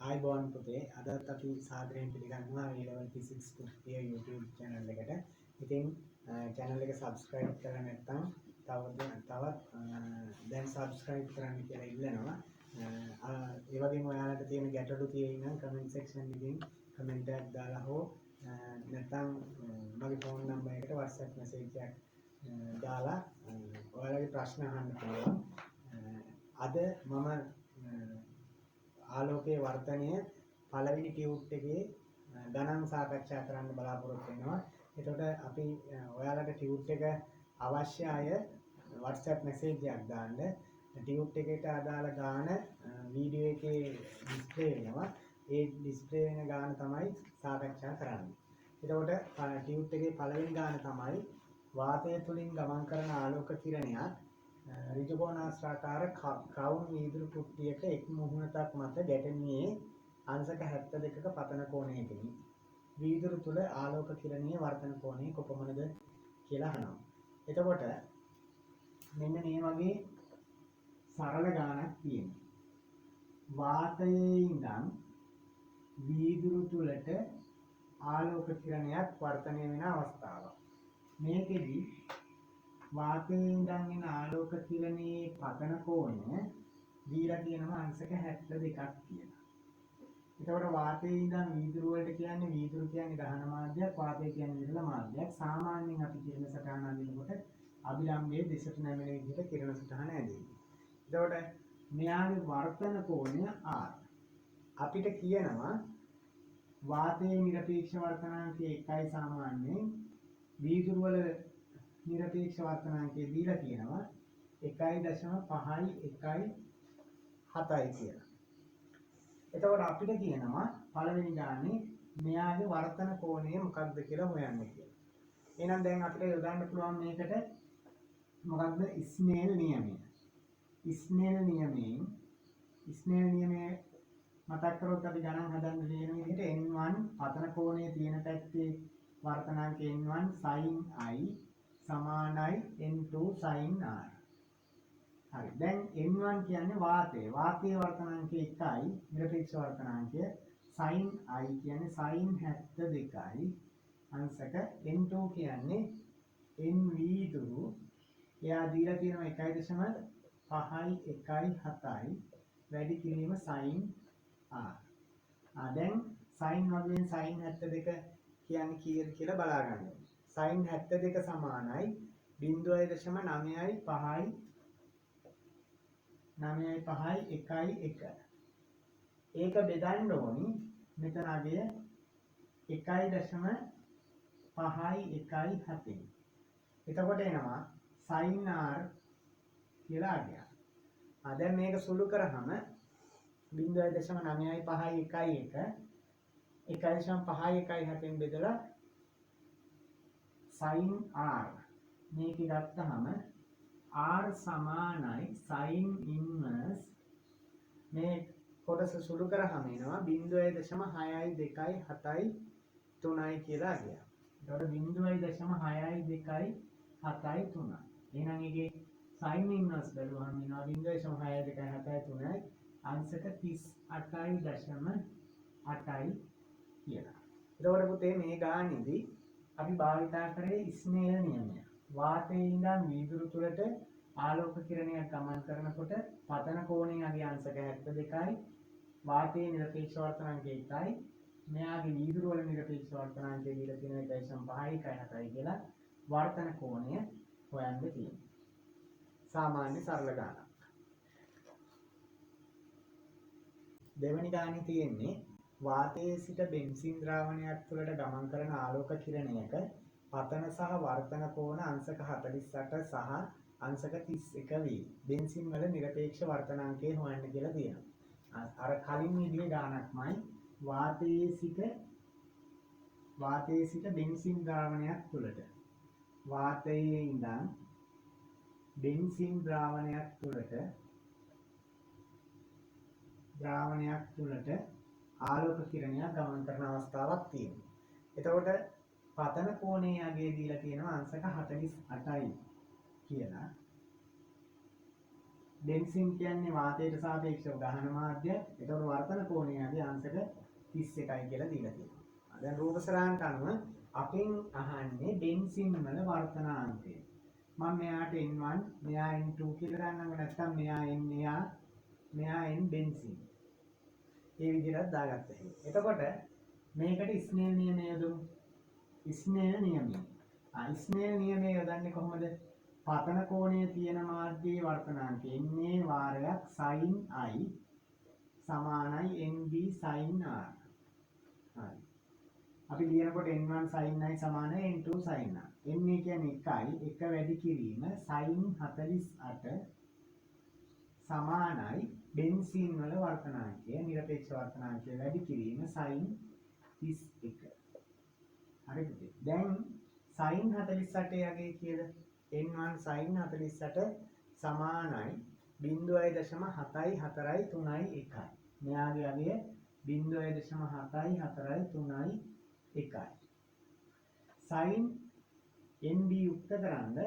ආයුබෝවන් පුතේ, අදත් අපි සාදරයෙන් පිළිගන්නවා A Level Physics කුට්ටිය YouTube channel එකට. ඉතින් channel එක subscribe කරලා නැත්නම් තවත් දැන් subscribe කරන්න කියලා ඉල්ලනවා. ඒ වගේම ඔයාලට තියෙන ගැටලු තියෙයි නම් comment section එකකින් comment එකක් දාලා හෝ නැත්නම් මගේ ෆෝන් නම්බර් එකට WhatsApp message එකක් දාලා ඔයාලගේ ප්‍රශ්න අහන්න පුළුවන්. අද මම ආලෝකයේ වර්තනය පළවෙනි ටියුට් එකේ ගණන් සාකච්ඡා කරන්න බලාපොරොත්තු වෙනවා. එතකොට අපි ඔයාලට ටියුට් එක අවශ්‍ය අය WhatsApp message එකක් දාන්න. ටියුට් එකට අදාළ ගාන වීඩියෝ එකේ ඩිස්ප්ලේ වෙනවා. ඒ ඩිස්ප්ලේ වෙන ගාන තමයි සාකච්ඡා කරන්නේ. එතකොට ටියුට් එකේ පළවෙනි ගාන තමයි වාතය තුලින් ගමන් කරන ආලෝක කිරණයක් ඍජුකෝණාස්‍රාකාර ක්‍රවුන් වීදුරු කුට්ටියක එක් මුහුණතක් මත ගැටෙනුයේ අංශක 72ක පතන කෝණයකිනි. වීදුරු තුල ආලෝක කිරණයේ වර්තන කෝණය කොපමණද කියලා අහනවා. එතකොට මෙන්න මේ වගේ සරල ගානක් තියෙනවා. වාතයේ ඉඳන් වීදුරු තුලට ආලෝක කිරණයක් වර්තනය වෙන අවස්ථාවක්. මේකෙදි වාතයේ ඉඳන් එන ආලෝක කිරණයේ පතන කෝණය දීලා තියෙනවා අංශක 72ක් කියලා. එතකොට වාතයේ ඉඳන් වීදුරු වලට කියන්නේ, වීදුරු කියන්නේ දහන මාධ්‍යයක්, වාතය කියන්නේ විරල මාධ්‍යයක්. සාමාන්‍යයෙන් අපි කිරණ සටහන අඳිනකොට අභිලම්භයේ දෙසට නැමෙන විදිහට කිරණ සටහන ඇඳෙන්නේ. එතකොට මෙයාගේ වර්තන කෝණය R. අපිට කියනවා වාතයේ නිරපේක්ෂ වර්තනාංකය 1යි, සාමාන්‍යයෙන් වීදුරු වල නිරපේක්ෂ වර්තනාංකය දීලා තියෙනවා 1.5 1 7යි කියලා. එතකොට අපිට කියනවා පළවෙනි ගානේ මෙයාගේ වර්තන කෝණය මොකක්ද කියලා හොයන්න කියලා. එහෙනම් දැන් අපිට යොදන්න පුළුවන් මේකට මොකක්ද? ස්නේල් නියමය. ස්නේල් නියමයෙන්, ස්නේල් නියමය මතක් කරොත් අපි ගණන් හදන්න තියෙන විදිහට n1 පතන කෝණයේ තියෙන පැත්තේ වර්තනාංක n1 sin i සමානයි n2 sin r. හරි. දැන් n1 කියන්නේ වාතය. වාතයේ වර්තනාංකය 1යි, නිරපේක්ෂ වර්තනාංකය. Sin i කියන්නේ sin 72යි අංශක n2 කියන්නේ n වීදුරු, එයා දීලා තියෙනවා 1.5 1 7යි වැඩි කිරීම sin r. දැන් sin වගුවෙන් sin 72 කියන්නේ කීයද කියලා බලා ගන්න ඕනේ. Sin 72 සමානයි 0.95 9යි 5යි 1යි 1. ඒක බෙදන්න ඕනි මෙතන අගය 1.5යි 1යි 7. එතකොට එනවා sin r කියලා අගයක්. දැන් මේක සුළු කරාම 0.95 1යි 1 1.5යි 1යි 7න් බෙදලා sin r මේක ගත්තහම r සමානයි sin inverse, මේ කොටස සුළු කරාම එනවා 0.6යි 2යි 7යි 3යි කියලා අගයක්. එතකොට 0.6යි 2යි 7යි 3යි. එහෙනම් ඒකේ sin inverse බැලුවහම එනවා 0.6යි 2යි 7යි 3යි අංශක 38.8යි කියලා. එතකොට පුතේ, මේ ගානේදී අපි භාවිතා කරේ ස්නේල් නියමය. වාතයේ ඉඳන් වීදුරු තුලට ආලෝක කිරණයක් ගමන් කරනකොට පතන කෝණයේ අගය අංශක 72යි, වාතයේ නිරපේක්ෂ වර්තනාංකය 1යි, මෙයාගේ වීදුරු වල නිරපේක්ෂ වර්තනාංකය දීලා තියෙනවා 1.5යි 1.7යි කියලා වර්තන කෝණය හොයන්න තියෙනවා. සාමාන්‍ය සරල ගානක්. දෙවැනි ගානේ තියෙන්නේ වාතයේ සිට බෙන්සින් ද්‍රාවණයක් තුළට ගමන් කරන ආලෝක කිරණයක පතන සහ වර්තන කෝණ අංශක 48 සහ අංශක 31 වේ. බෙන්සින් වල නිරපේක්ෂ වර්තනාංකය හොයන්න කියලා තියෙනවා. අර කලින් විදිහේ ගානක්මයි. වාතයේ සිට බෙන්සින් ද්‍රාවණයක් තුළට, වාතයේ ඉඳන් බෙන්සින් ද්‍රාවණයක් තුළට ආලෝක කිරණයක් ගමන් කරන අවස්ථාවක් තියෙනවා. එතකොට පතන කෝණයේ අගය දීලා තියෙනවා අංශක 48යි කියලා. බෙන්සින් කියන්නේ වාතයට සාපේක්ෂව ගහන මාධ්‍යයක්. එතකොට වර්තන කෝණයගේ අංශක 31යි කියලා දීලා තියෙනවා. දැන් රූප සරාන්ට අනුව අපෙන් අහන්නේ බෙන්සින් වල වර්තනාංකය. මම මෙයාට N1 මෙයා N2 කියලා දාන්නම්කො, නැත්නම් මෙයා N මෙයා N benzene. ඒ විදිහට දාගත්ත හැකියි. එතකොට මේකට ස්නේල් නියමය යොදමු. ස්නේල් නියමය. ස්නේල් නියමය යොදන්නේ කොහොමද? පතන කෝණය තියෙන මාධ්‍යයේ වර්තනාංකය NA වාරයක් sin i සමානයි NB sin r. හරි. අපි ලියනකොට N1 sin i සමානයි N2 sin r. NA කියන්නේ 1යි, 1 වැඩි කිරීම sin 48 සමානයි බෙන්සීන් වල වර්තනාංකය, නිරපේක්ෂ වර්තනාංකය වැඩි කිරීම sin 31. හරි පුතේ. දැන් sin 48 යගේ කීයද? N1 sin 48 සමානයි 0.7431. මෙයාගේ අගය 0.7431. sin NB යුක්ත කරන්ද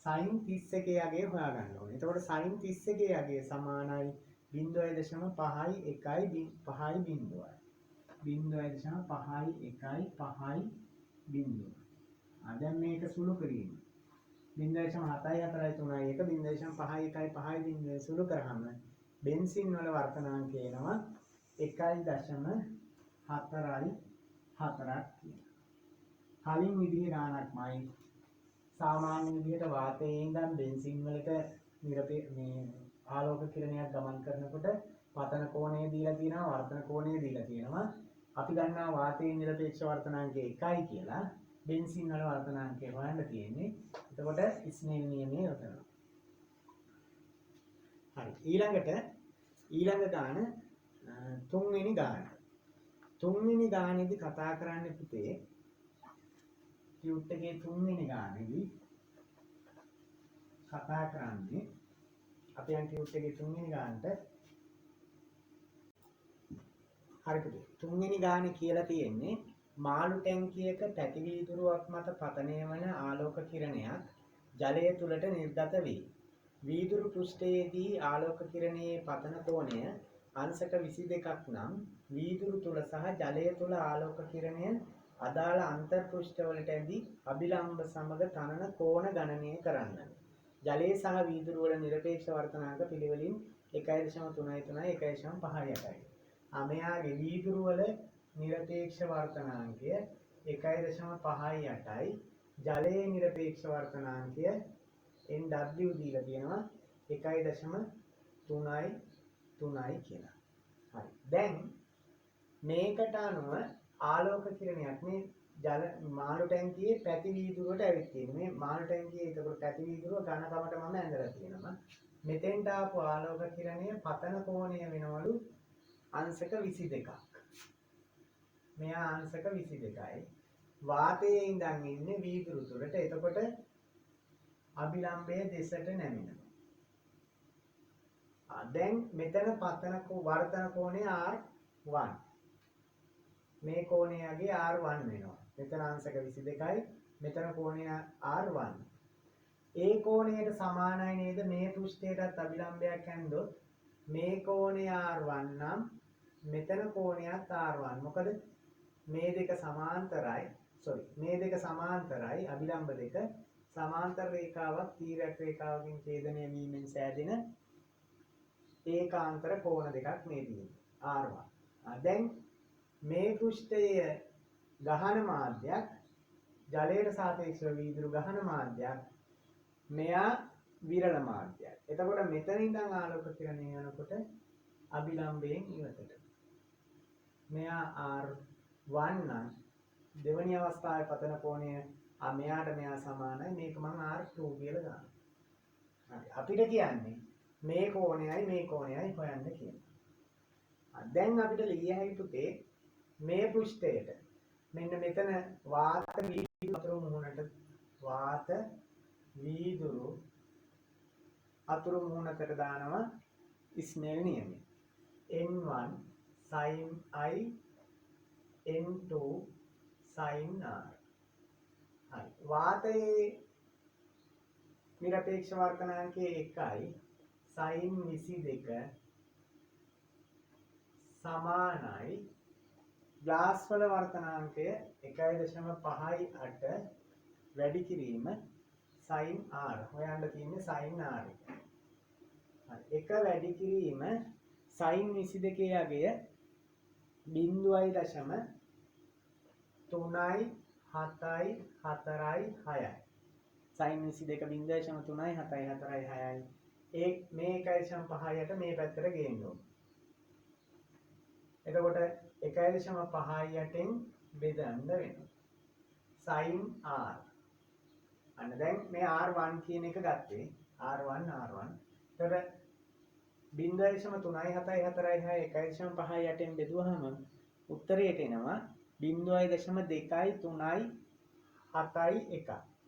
sin 31 යගේ හොයාගන්න ඕනේ. එතකොට sin 31 යගේ සමානයි 0.51 5.0. 0.51 5.0. දැන් මේක සුළු කිරීම. 0.7431 0.51 5.0 සුළු කරාම බෙන්සින් වල වර්තනාංකය එනවා 1.44 කියලා. කලින් විදිහේ ගාණක්මයි. සාමාන්‍ය විදිහට වාතයේ ඉඳන් බෙන්සින් වලට මේ ආලෝක කිරණයක් ගමන් කරනකොට පතන කෝණය දීලා තියෙනවා, වර්තන කෝණය දීලා තියෙනවා. අපි දන්නවා වාතයේ නිරපේක්ෂ වර්තනාංකය 1යි කියලා. බෙන්සින් වල වර්තනාංකය හොයන්න තියෙන්නේ. එතකොට ස්නේල් නියමය යොදනවා. හරි. ඊළඟට ඊළඟ ගාන තුන්වෙනි ගාන. තුන්වෙනි ගානේදී කතා කරන්නේ පුතේ ටියුට් එකේ තුන්වෙනි ගානේදී කතා කරන්නේ අපි යන් ටියුට් එකේ තුන්වෙනි ගානට. හරි පුතේ. තුන්වෙනි ගානේ කියලා තියෙන්නේ මාළු ටැංකියක පැති වීදුරුවක් මත පතනය වන ආලෝක කිරණයක් ජලය තුලට නිර්ගත වේ. වීදුරු පෘෂ්ඨයේදී ආලෝක කිරණයේ පතන කෝණය අංශක 22ක් නම් වීදුරු තුල සහ ජලය තුල ආලෝක කිරණය අදාළ අන්තර් පෘෂ්ඨවලට ඇදී අභිලම්භ සමග තනන කෝණ ගණනය කරන්න. ජලයේ සහ වීදුරු වල නිරපේක්ෂ වර්තනාංක පිළිවෙලින් 1.33 1.58යි. මෙයාගේ වීදුරු වල නිරපේක්ෂ වර්තනාංකය 1.58යි. ජලයේ නිරපේක්ෂ වර්තනාංකය NW දීලා තියෙනවා 1.33 කියලා. හරි. දැන් මේකට අනුව ආලෝක කිරණයක් මේ ජල මාළු ටැංකියේ පැති වීදුරුවට ඇවිත් තියෙනවා. මේ මාළු ටැංකියේ එතකොට පැති වීදුරුව ඝනකමට මම ඇඳලා තියෙනවා. මෙතෙන්ට ආපු ආලෝක කිරණය පතන කෝණය වෙනවලු අංශක 22ක්. මෙයා අංශක 22යි. වාතයේ ඉඳන් ඉන්නේ වීදුරු තුරට. එතකොට අභිලම්භය දෙසට නැමෙනවා. දැන් මෙතන පතන වර්තන කෝණය R1. මේ කෝණයගේ R1 වෙනවා. මෙතන අංශක 22යි. මෙතන කෝණය R1. ඒ කෝණයට සමානයි නේද මේ පෘෂ්ඨයටත් අභිලම්භයක් ඇන්දොත් මේ කෝණය R1 නම් මෙතන කෝණයත් R1. මොකද මේ දෙක සමාන්තරයි. සෝරි මේ දෙක සමාන්තරයි. අභිලම්භ දෙක සමාන්තර රේඛාවක් තීරයක් රේඛාවකින් ඡේදනය වීමෙන් සෑදෙන ඒකාන්තර කෝණ දෙකක් මේ තියෙන්නේ R1. දැන් මේ පෘෂ්ඨය ගහන මාධ්‍යයක් ජලයට සාපේක්ෂව වීදුරු ගහන මාධ්‍යයක්, මෙයා විරල මාධ්‍යයක්. එතකොට මෙතන ඉඳන් ආලෝක කිරණය යනකොට අභිලම්භයෙන් ඉවතට. මෙයා R1 නම් දෙවනි අවස්ථාවේ පතන කෝණය මෙයාට මෙයා සමානයි. මේක මං R2 කියලා දානවා. හරි. අපිට කියන්නේ මේ කෝණයයි මේ කෝණයයි හොයන්න කියලා. දැන් අපිට ලිය හැකි පුතේ මේ පෘෂ්ඨයට මෙන්න මෙතන වාත වීදුරු අතුරු මුහුණට වාත වීදුරු අතුරු මුහුණකට දානවා ස්නේල් නියමය. N1 sin i N2 sin r. හරි. වාතයේ නිරපේක්ෂ වර්තනාංකය 1යි sin 22 සමානයි ග්ලාස් වල වර්තනාංකය 1.58 වැඩි කිරීම sin r. හොයන්න තියෙන්නේ sin r එක. හරි. 1 වැඩි කිරීම sin 22 අගය 0.374 6යි. sin 22 0.374 6යි. ඒ මේ 1.58 මේ පැත්තට ගේන්න ඕන. එතකොට 1.58න් බෙදන්න වෙනවා. sin r. අන්න දැන් මේ r1 කියන එක ගත්තේ r1 r1. එතකොට 0.374 6 1.58න් බෙදුවහම උත්තරයට එනවා 0.2371.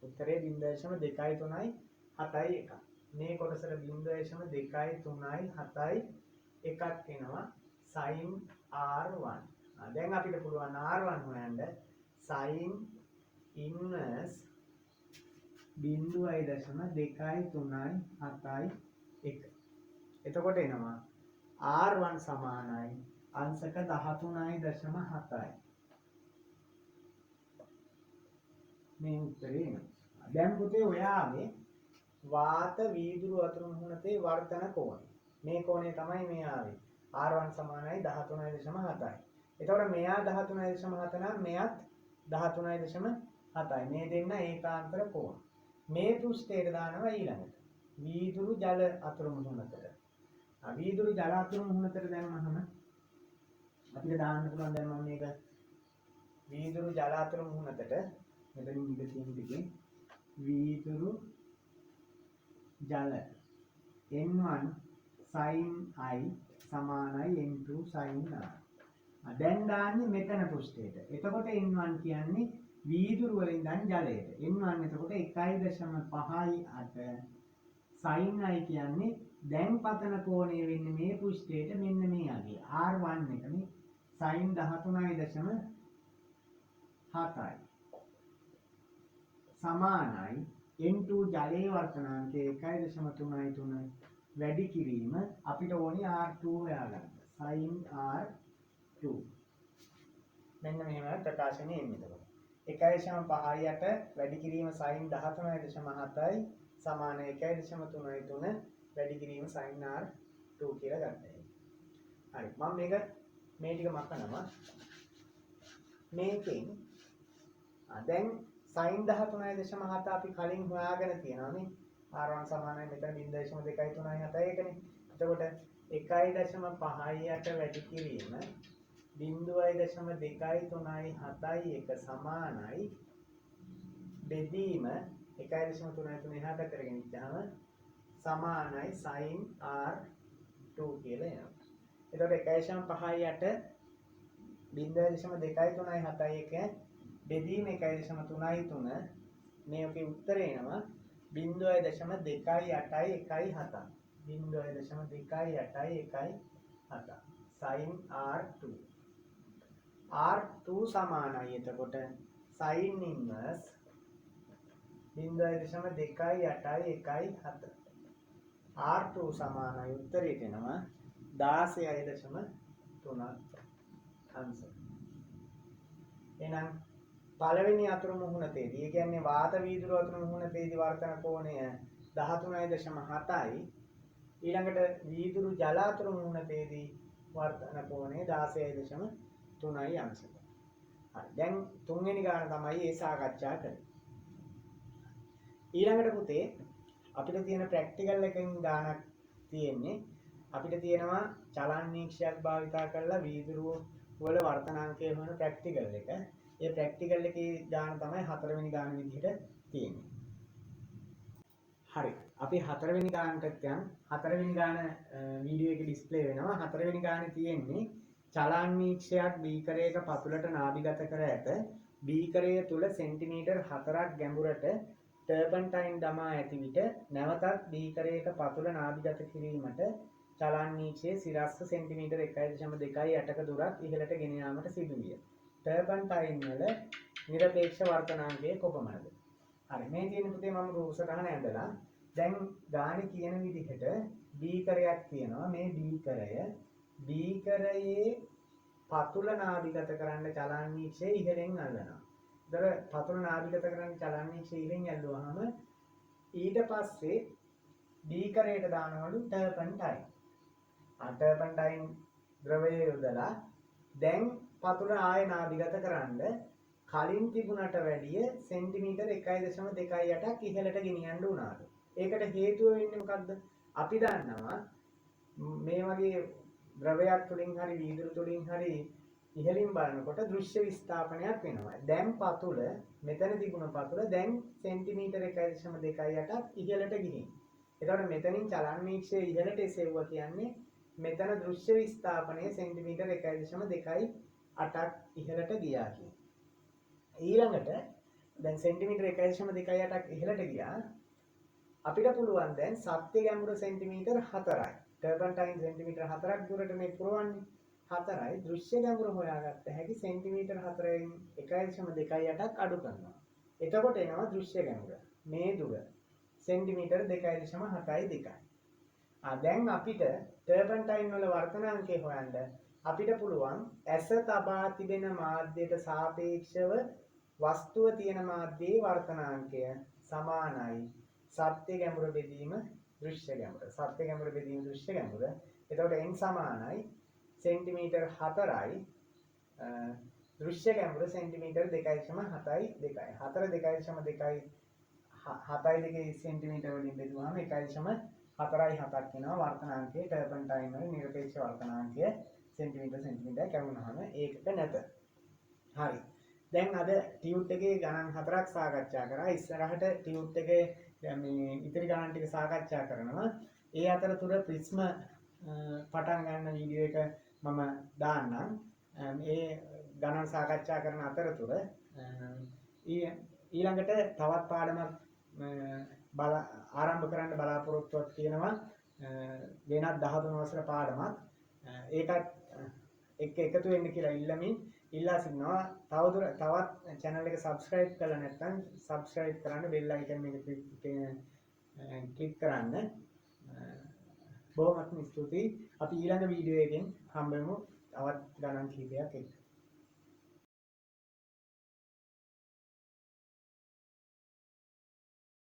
උත්තරේ 0.2371. මේ කොටසට 0.2371ක් එනවා sin r1. දැන් අපිට පුළුවන් r1 හොයන්න sin inverse 0.2371. එතකොට එනවා r1 සමානයි අංශක 13.7යි. මේ උත්තරේ එනවා. දැන් පුතේ ඔයාගේ වාත වීදුරු අතුරු මුහුණතේ වර්තන කෝණය. මේ කෝණය තමයි මේ ආවේ. R1 සමානයි 13.7යි. එතකොට මෙයා 13.7 නම් මෙයත් 13.7යි. මේ දෙන්න ඒකාන්තර කෝණ. මේ පෘෂ්ඨයට දානවා ඊළඟට. වීදුරු ජල අතුරු මුහුණතට. වීදුරු ජල අතුරු මුහුණතට දැම්මහම අපිට දාන්න පුළුවන්. දැන් මම මේක වීදුරු ජල අතුරු මුහුණතට මෙතනින් ඉඳ තියෙන ටිකේ වීදුරු ජල n1 sin i සමානයි n2 sin r. දැන් දාන්නේ මෙතන පෘෂ්ඨයට. එතකොට n1 කියන්නේ වීදුරු වලින් දැන් ජලයට. n1 එතකොට 1.58 sin i කියන්නේ දැන් පතන කෝණය වෙන්නේ මේ පෘෂ්ඨයට මෙන්න මේ අගය. r1 එක මේ sin 13.7යි. සමානයි n2 ජලයේ වර්තනාංකය 1.33 වැඩි කිරීම අපිට ඕනි r2 හොයාගන්න. sin r2. මෙන්න මෙහෙම ප්‍රකාශනය එන්නේ එතකොට. 1.58 වැඩි කිරීම sin 13.7යි සමාන 1.33 වැඩි කිරීම sin r2 කියලා ගත්තා. හරි, මම මේක මේ ටික මකනවා. මේකෙන් දැන් sin 13.7 අපි කලින් හොයාගෙන තියෙනවා නේ. R1 සමානයි මෙතන 0.237 ඒකනේ. එතකොට 1.58 වැඩි කිරීම 0.237 සමානයි බෙදීම 1.33 එහා පැත්තට ගෙනිච්චාම සමානයි sin r2 කියලා එනවා. එතකොට 1.58 0.237 බෙදීම 1.33 මේ ඔකේ උත්තරේ එනවා 0.2817. 0.2817 sin r2. r2 සමානයි එතකොට sin inverse 0.2817. r2 සමානයි උත්තරයට එනවා 16.3 අංශ. එහෙනම් පළවෙනි අතුරු මුහුණතේදී, ඒ කියන්නේ වාත වීදුරු අතුරු මුහුණතේදී වර්තන කෝණය 13.7යි. ඊළඟට වීදුරු ජල අතුරු මුහුණතේදී වර්තන කෝණය 16.3යි අංශක. හරි. දැන් තුන්වෙනි ගාන තමයි ඒ සාකච්ඡා කරන්නේ. ඊළඟට පුතේ අපිට තියෙන ප්‍රැක්ටිකල් එකෙන් ගානක් තියෙන්නේ. අපිට තියෙනවා චලන් වීක්ෂයක් භාවිතා කරලා වීදුරුව වල වර්තනාංකය හොයන ප්‍රැක්ටිකල් එක. ඒ ප්‍රැක්ටිකල් එකේ ගාන තමයි හතරවෙනි ගාන විදිහට තියෙන්නේ. හරි. අපි හතරවෙනි ගානටත් යන්. හතරවෙනි ගාන වීඩියෝ එකේ ඩිස්ප්ලේ වෙනවා. හතරවෙනි ගානේ තියෙන්නේ චලන් වීක්ෂයක් බීකරයක පතුලට නාභිගත කර ඇත. බීකරය තුල සෙන්ටිමීටර් 4ක් ගැඹුරට ටර්පන්ටයින් දමා ඇති විට නැවතත් බීකරයක පතුල නාභිගත කිරීමට චලන් වීක්ෂයේ සිරස්ස සෙන්ටිමීටර් 1.28ක දුරක් ඉහළට ගෙන යාමට සිදුවිය. ටර්පන්ටයින් වල නිරපේක්ෂ වර්තනාංකය කොපමණද? හරි, මේ තියෙන පුතේ මම රූප සටහන ඇඳලා. දැන් ගානේ කියන විදිහට බීකරයක් තියෙනවා. මේ බීකරයේ පතුල නාභිගත කරන්න චලන් වීක්ෂය ඉහළින් අල්ලනවා. ඒතර පතුල නාභිගත කරන්න චලන් වීක්ෂය ඉහළින් ඇල්ලුවාම ඊට පස්සේ බීකරයට දානවලු ටර්පන්ටයින්. ආ ටර්පන්ටයින් ද්‍රවය යොදලා දැන් පතුල ආය නාභිගත කරන්න කලින් තිබුණට වැඩිය සෙන්ටිමීටර් 1.28ක් ඉහළට ගෙනියන්න උනාලු. ඒකට හේතුව වෙන්නේ මොකද්ද? අපි දන්නවා මේ වගේ ද්‍රවයක් තුලින් හරි වීදුරු තුලින් හරි ඉහළින් බලනකොට දෘශ්‍ය විස්ථාපනයක් වෙනවා. දැන් පතුල මෙතන තිබුණ පතුල දැන් සෙන්ටිමීටර් 1.28ක් ඉහළට ගිහින්. එතකොට මෙතනින් චලන් වීක්ෂය ඉහළට එසෙව්වා කියන්නේ මෙතන දෘශ්‍ය විස්ථාපනය සෙන්ටිමීටර් 1.28ක් ඉහළට ගියා කියන. ඊළඟට දැන් සෙන්ටිමීටර් 1.28ක් ඉහළට ගියා. අපිට පුළුවන් දැන් සත්‍ය ගැඹුර සෙන්ටිමීටර් 4යි. ටර්පන්ටයින් සෙන්ටිමීටර් 4ක් දුරට මේ පුරවන්නේ 4යි. දෘශ්‍ය ගැඹුර හොයාගත්ත හැකි සෙන්ටිමීටර් 4න් 1.28ක් අඩු කරනවා. එතකොට එනවා දෘශ්‍ය ගැඹුර. මේ දුර සෙන්ටිමීටර් 2.72යි. ආ දැන් අපිට ටර්පන්ටයින් වල වර්තනාංකය හොයන්න අපිට පුළුවන් ඇස තබා තිබෙන මාධ්‍යයට සාපේක්ෂව වස්තුව තියෙන මාධ්‍යයේ වර්තනාංකය සමානයි සත්‍ය ගැඹුර බෙදීම දෘශ්‍ය ගැඹුර. සත්‍ය ගැඹුර බෙදීම දෘශ්‍ය ගැඹුර. එතකොට n සමානයි සෙන්ටිමීටර් 4යි දෘශ්‍ය ගැඹුර සෙන්ටිමීටර් 2.72යි. 4 2.2 7.2 සෙන්ටිමීටර් වලින් බෙදුවාම 1.47ක් වෙනවා වර්තනාංකයේ ටර්පන්ටයින් වල නිරපේක්ෂ වර්තනාංකය සෙන්ටිමීටර් සෙන්ටිමීටර් කැවුනහම ඒකක නැත. හරි. දැන් අද ටියුට් එකේ ගණන් 4ක් සාකච්ඡා කරා. ඉස්සරහට ටියුට් එකේ දැන් මේ ඉතිරි ගණන් ටික සාකච්ඡා කරනවා. ඒ අතරතුර ප්‍රිස්ම පටන් ගන්න වීඩියෝ එක මම දාන්නම්. ඒ ගණන් සාකච්ඡා කරන අතරතුර ඊළඟට තවත් පාඩමක් ආරම්භ කරන්න බලාපොරොත්තුවක් තියෙනවා. වෙනත් 13 වසර පාඩමක්. ඒකත් එක්ක එකතු වෙන්න කියලා ඉල්ලමින් ඉල්ලා සිටිනවා. තවත් channel එක subscribe කරලා නැත්නම් subscribe කරන්න, bell icon එක ක්ලික් කරන්න. බොහොමත්ම ස්තුතියි. අපි ඊළඟ වීඩියෝ එකෙන් හම්බෙමු තවත් ගණන් කිහිපයක් එක්ක.